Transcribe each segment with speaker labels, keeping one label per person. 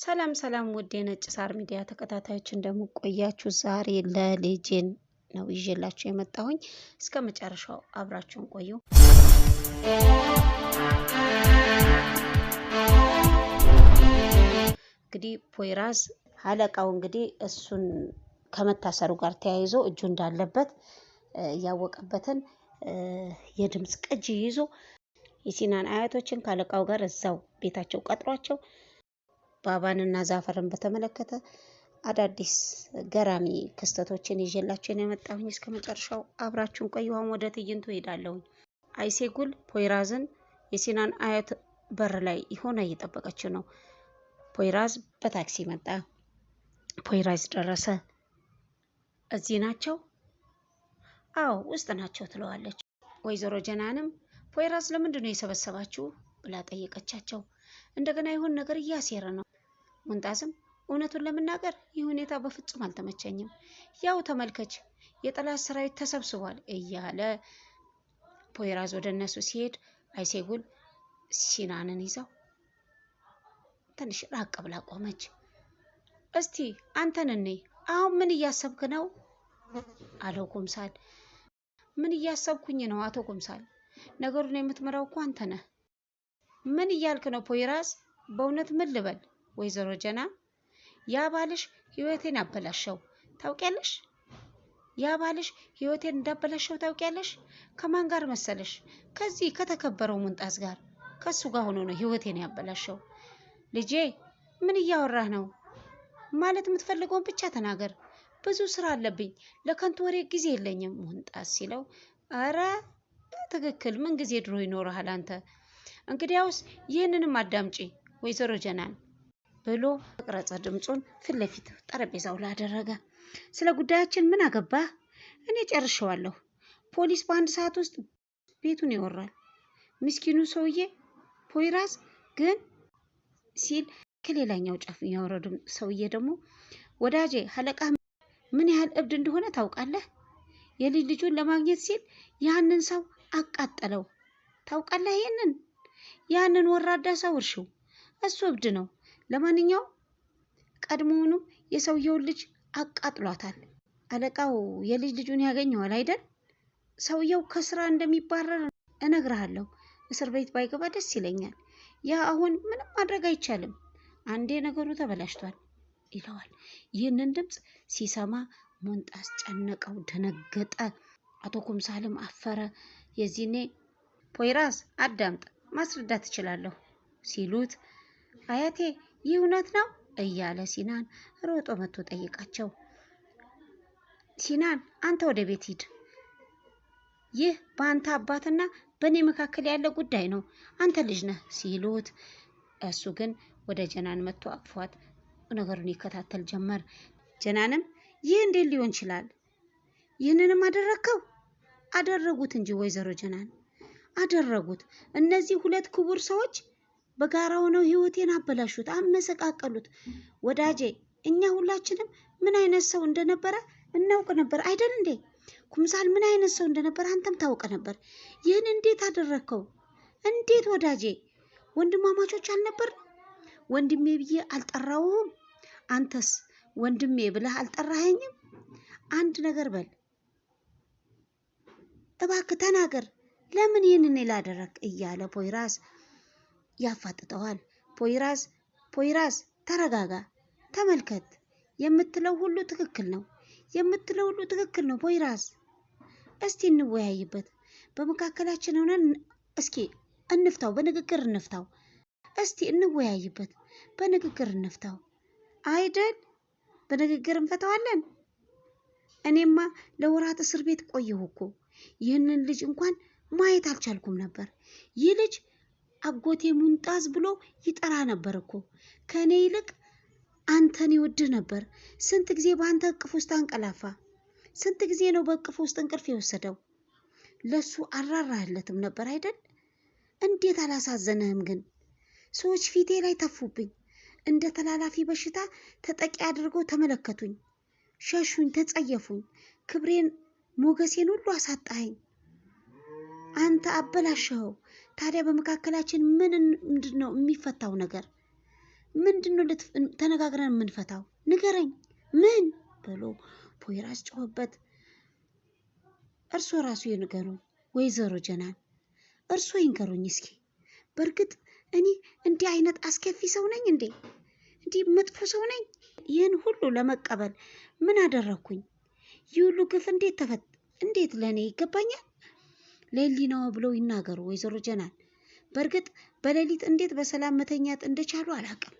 Speaker 1: ሰላም ሰላም ውድ የነጭ ሳር ሚዲያ ተከታታዮች እንደምን ቆያችሁ? ዛሬ ለልጄን ነው ይዤላችሁ የመጣሁኝ። እስከ መጨረሻው አብራችሁን ቆዩ። እንግዲህ ፖይራዝ አለቃው እንግዲህ እሱን ከመታሰሩ ጋር ተያይዞ እጁ እንዳለበት ያወቀበትን የድምፅ ቅጂ ይዞ የሲናን አያቶችን ከአለቃው ጋር እዛው ቤታቸው ቀጥሯቸው ባባንና ዛፈርን በተመለከተ አዳዲስ ገራሚ ክስተቶችን ይዤላችሁ ነው የመጣሁኝ። እስከ መጨረሻው አብራችሁን ቆዩ። አሁን ወደ ትዕይንቱ ሄዳለሁኝ። አይሴጉል ፖይራዝን የሲናን አያት በር ላይ ሆና እየጠበቀችው ነው። ፖይራዝ በታክሲ መጣ። ፖይራዝ ደረሰ። እዚህ ናቸው? አዎ ውስጥ ናቸው ትለዋለች። ወይዘሮ ጀናንም ፖይራዝ ለምንድን ነው የሰበሰባችሁ ብላ ጠየቀቻቸው። እንደገና የሆነ ነገር እያሴረ ነው። ሙንጣዝም እውነቱን ለመናገር ይህ ሁኔታ በፍጹም አልተመቸኝም፣ ያው ተመልከች የጠላት ሰራዊት ተሰብስቧል እያለ ፖይራዝ ወደ እነሱ ሲሄድ አይሴጉል ሲናንን ይዘው ትንሽ ራቅ ብላ ቆመች። እስቲ አንተን እኔ አሁን ምን እያሰብክ ነው አለው ኩምሳል። ምን እያሰብኩኝ ነው አቶ ኩምሳል? ነገሩን የምትመራው እኮ አንተ ነህ። ምን እያልክ ነው ፖይራዝ? በእውነት ምን ልበል ወይዘሮ ጀና፣ ያ ባልሽ ህይወቴን አበላሸው ታውቂያለሽ። ያ ባልሽ ህይወቴን እንዳበላሸው ታውቂያለሽ። ከማን ጋር መሰለሽ? ከዚህ ከተከበረው ሙንጣዝ ጋር፣ ከሱ ጋር ሆኖ ነው ህይወቴን ያበላሸው። ልጄ ምን እያወራህ ነው? ማለት የምትፈልገውን ብቻ ተናገር። ብዙ ስራ አለብኝ፣ ለከንቱ ወሬ ጊዜ የለኝም። ሙንጣዝ ሲለው፣ አረ ትክክል፣ ምን ጊዜ ድሮ ይኖርሃል አንተ። እንግዲያውስ ይህንንም አዳምጪ ወይዘሮ ጀናን ብሎ መቅረጸ ድምፁን ፊት ለፊት ጠረጴዛው ላይ አደረገ። ስለ ጉዳያችን ምን አገባህ? እኔ ጨርሼዋለሁ። ፖሊስ በአንድ ሰዓት ውስጥ ቤቱን ይወራል። ምስኪኑ ሰውዬ ፖይራዝ ግን ሲል ከሌላኛው ጫፍ የሚያወረዱ ሰውዬ ደግሞ ወዳጄ አለቃ ምን ያህል እብድ እንደሆነ ታውቃለህ? የልጅ ልጁን ለማግኘት ሲል ያንን ሰው አቃጠለው። ታውቃለህ? ይህንን ያንን ወራዳ ሰው እርሺው፣ እሱ እብድ ነው። ለማንኛውም ቀድሞውኑም የሰውየውን ልጅ አቃጥሏታል። አለቃው የልጅ ልጁን ያገኘዋል አይደል? ሰውየው ከስራ እንደሚባረር እነግርሃለሁ። እስር ቤት ባይገባ ደስ ይለኛል። ያ አሁን ምንም ማድረግ አይቻልም። አንዴ ነገሩ ተበላሽቷል ይለዋል። ይህንን ድምፅ ሲሰማ ሙንጣስ ጨነቀው፣ ደነገጠ። አቶ ኩምሳልም አፈረ። የዚህኔ ፖይራዝ አዳምጥ፣ ማስረዳት እችላለሁ ሲሉት አያቴ ይህ እውነት ነው እያለ ሲናን ሮጦ መጥቶ ጠይቃቸው። ሲናን አንተ ወደ ቤት ሂድ፣ ይህ በአንተ አባትና በእኔ መካከል ያለ ጉዳይ ነው፣ አንተ ልጅ ነህ ሲሉት፣ እሱ ግን ወደ ጀናን መጥቶ አቅፏት ነገሩን ይከታተል ጀመር። ጀናንም ይህ እንዴት ሊሆን ይችላል? ይህንንም አደረግከው? አደረጉት እንጂ ወይዘሮ ጀናን አደረጉት። እነዚህ ሁለት ክቡር ሰዎች በጋራ ሆነው ህይወቴን አበላሹት፣ አመሰቃቀሉት። ወዳጄ እኛ ሁላችንም ምን አይነት ሰው እንደነበረ እናውቅ ነበር አይደል እንዴ? ኩምሳል ምን አይነት ሰው እንደነበረ አንተም ታውቅ ነበር። ይህን እንዴት አደረግከው? እንዴት ወዳጄ፣ ወንድማማቾች አልነበር? ወንድሜ ብዬ አልጠራውም? አንተስ ወንድሜ ብለህ አልጠራኸኝም? አንድ ነገር በል እባክህ ተናገር። ለምን ይህንን ላደረግ እያለ ፖይራዝ ያፋጥጠዋል። ፖይራዝ ፖይራዝ ተረጋጋ፣ ተመልከት፣ የምትለው ሁሉ ትክክል ነው፣ የምትለው ሁሉ ትክክል ነው ፖይራዝ። እስቲ እንወያይበት፣ በመካከላችን ሆነን እስኪ እንፍታው፣ በንግግር እንፍታው። እስቲ እንወያይበት፣ በንግግር እንፍታው። አይደል? በንግግር እንፈታዋለን። እኔማ ለወራት እስር ቤት ቆየሁ እኮ ይህንን ልጅ እንኳን ማየት አልቻልኩም ነበር። ይህ ልጅ አጎቴ ሙንጣዝ ብሎ ይጠራ ነበር እኮ። ከእኔ ይልቅ አንተን ይወድህ ነበር። ስንት ጊዜ በአንተ እቅፍ ውስጥ አንቀላፋ። ስንት ጊዜ ነው በእቅፍ ውስጥ እንቅልፍ የወሰደው? ለሱ አራራህለትም ነበር አይደል? እንዴት አላሳዘነህም ግን? ሰዎች ፊቴ ላይ ተፉብኝ። እንደ ተላላፊ በሽታ ተጠቂ አድርገው ተመለከቱኝ። ሸሹኝ፣ ተጸየፉኝ። ክብሬን ሞገሴን ሁሉ አሳጣኸኝ። አንተ አበላሸኸው። ታዲያ በመካከላችን ምን ምንድን ነው የሚፈታው ነገር? ምንድን ነው ተነጋግረን የምንፈታው? ንገረኝ። ምን ብሎ ፖይራዝ ጮኸበት። እርሶ ራሱ ይንገሩኝ ወይዘሮ ጀናን፣ እርሶ ይንገሩኝ እስኪ። በእርግጥ እኔ እንዲህ አይነት አስከፊ ሰው ነኝ እንዴ? እንዲህ መጥፎ ሰው ነኝ? ይህን ሁሉ ለመቀበል ምን አደረግኩኝ? ይህ ሁሉ ግፍ እንዴት ተፈት እንዴት ለእኔ ይገባኛል? ለህሊናዎ ብለው ይናገሩ ወይዘሮ ጀናን። በእርግጥ በሌሊት እንዴት በሰላም መተኛት እንደቻሉ አላውቅም።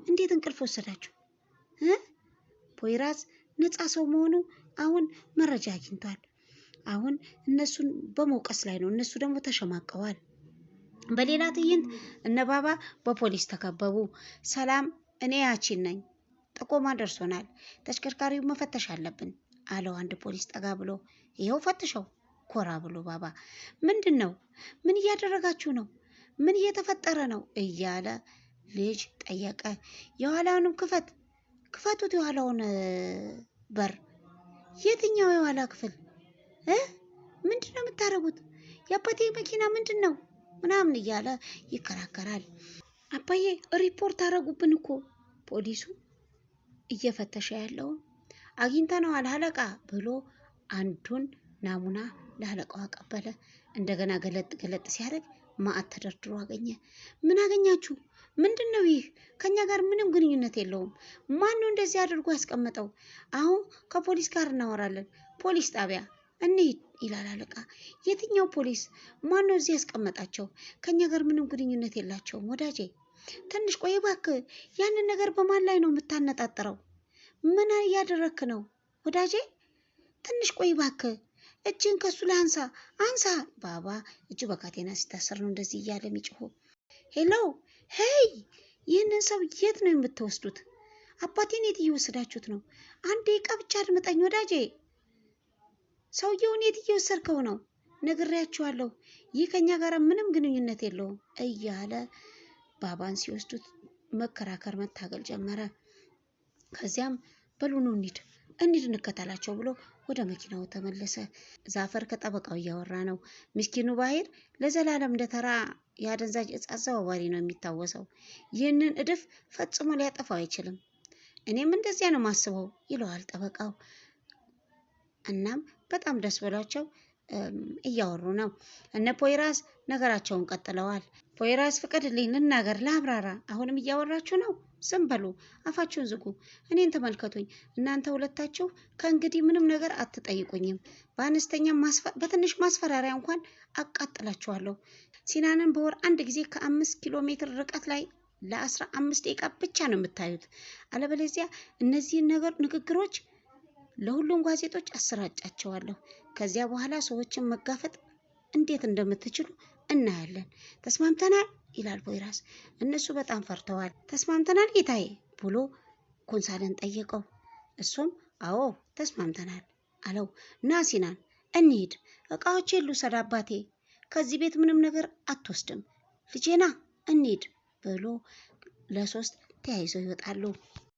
Speaker 1: እንዴት እንቅልፍ ወሰዳችሁ? ፖይራዝ ነፃ ሰው መሆኑ አሁን መረጃ አግኝቷል። አሁን እነሱን በመውቀስ ላይ ነው። እነሱ ደግሞ ተሸማቀዋል። በሌላ ትዕይንት እነ ባባ በፖሊስ ተከበቡ። ሰላም፣ እኔ ያቺን ነኝ፣ ጥቆማ ደርሶናል፣ ተሽከርካሪው መፈተሽ አለብን አለው አንድ ፖሊስ ጠጋ ብሎ። ይኸው ፈትሸው ኮራ ብሎ ባባ ምንድን ነው? ምን እያደረጋችሁ ነው? ምን እየተፈጠረ ነው? እያለ ልጅ ጠየቀ። የኋላውንም ክፈት ክፈቱት፣ የኋላውን በር። የትኛው የኋላ ክፍል እ ምንድን ነው የምታደርጉት? የአባቴ መኪና ምንድን ነው ምናምን እያለ ይከራከራል። አባዬ ሪፖርት አደረጉብን እኮ። ፖሊሱ እየፈተሸ ያለውን አግኝተነዋል አለቃ ብሎ አንዱን ናሙና ለአለቃው አቀበለ። እንደገና ገለጥ ገለጥ ሲያደርግ ማዕት ተደርድሮ አገኘ። ምን አገኛችሁ? ምንድን ነው ይህ? ከኛ ጋር ምንም ግንኙነት የለውም። ማን ነው እንደዚህ አድርጎ ያስቀመጠው? አሁን ከፖሊስ ጋር እናወራለን። ፖሊስ ጣቢያ እንሂድ ይላል አለቃ። የትኛው ፖሊስ? ማን ነው እዚህ ያስቀመጣቸው? ከኛ ጋር ምንም ግንኙነት የላቸውም ወዳጄ። ትንሽ ቆይ እባክህ። ያንን ነገር በማን ላይ ነው የምታነጣጥረው? ምን እያደረክ ነው ወዳጄ? ትንሽ ቆይ እባክህ። እጅን ከሱ ላይ አንሳ አንሳ። ባባ እጁ በካቴና ሲታሰር ነው እንደዚህ እያለ የሚጮኸው። Hello hey፣ ይህንን ሰው የት ነው የምትወስዱት? አባቴን የት እየወሰዳችሁት ነው? አንድ ደቂቃ ብቻ አድምጠኝ ወዳጄ። ሰውየውን የት እየወሰድከው ነው? ነግሬያችኋለሁ፣ ይህ ከኛ ጋር ምንም ግንኙነት የለውም እያለ ባባን ሲወስዱት መከራከር መታገል ጀመረ። ከዚያም በሉኑ እንሂድ እንሂድ እንከተላቸው ብሎ ወደ መኪናው ተመለሰ። ዛፈር ከጠበቃው እያወራ ነው። ምስኪኑ ባሂር ለዘላለም እንደ ተራ የአደንዛዥ እጽ አዘዋዋሪ ነው የሚታወሰው። ይህንን እድፍ ፈጽሞ ሊያጠፋው አይችልም። እኔም እንደዚያ ነው ማስበው ይለዋል ጠበቃው። እናም በጣም ደስ ብሏቸው እያወሩ ነው። እነ ፖይራዝ ነገራቸውን ቀጥለዋል። ፖይራዝ ፍቀድልኝ፣ ልናገር፣ ላብራራ። አሁንም እያወራችሁ ነው? ዝም በሉ፣ አፋችሁን ዝጉ፣ እኔን ተመልከቱኝ። እናንተ ሁለታችሁ ከእንግዲህ ምንም ነገር አትጠይቁኝም። በአነስተኛ በትንሽ ማስፈራሪያ እንኳን አቃጥላችኋለሁ። ሲናንን በወር አንድ ጊዜ ከ5 ኪሎ ሜትር ርቀት ላይ ለ15 ደቂቃ ብቻ ነው የምታዩት። አለበለዚያ እነዚህን ነገር ንግግሮች ለሁሉም ጋዜጦች አሰራጫቸዋለሁ። ከዚያ በኋላ ሰዎችን መጋፈጥ እንዴት እንደምትችሉ እናያለን። ተስማምተናል ይላል ፖይራዝ። እነሱ በጣም ፈርተዋል። ተስማምተናል ጌታዬ ብሎ ኮንሳልን ጠየቀው። እሱም አዎ ተስማምተናል አለው። ና ሲናን እንሂድ፣ እቃዎቼን ልውሰድ አባቴ፣ ከዚህ ቤት ምንም ነገር አትወስድም፣ ልጄ ና እንሂድ ብሎ ለሶስት ተያይዘው ይወጣሉ።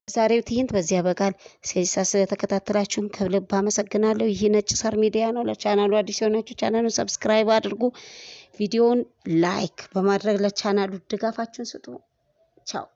Speaker 1: ዛሬው ትዕይንት በዚህ ያበቃል። ሴሳ ስለተከታተላችሁን ከልብ አመሰግናለሁ። ይህ ነጭ ሳር ሚዲያ ነው። ለቻናሉ አዲስ የሆናችሁ ቻናሉን subscribe አድርጉ፣ ቪዲዮውን like በማድረግ ለቻናሉ ድጋፋችሁን ስጡ። ቻው።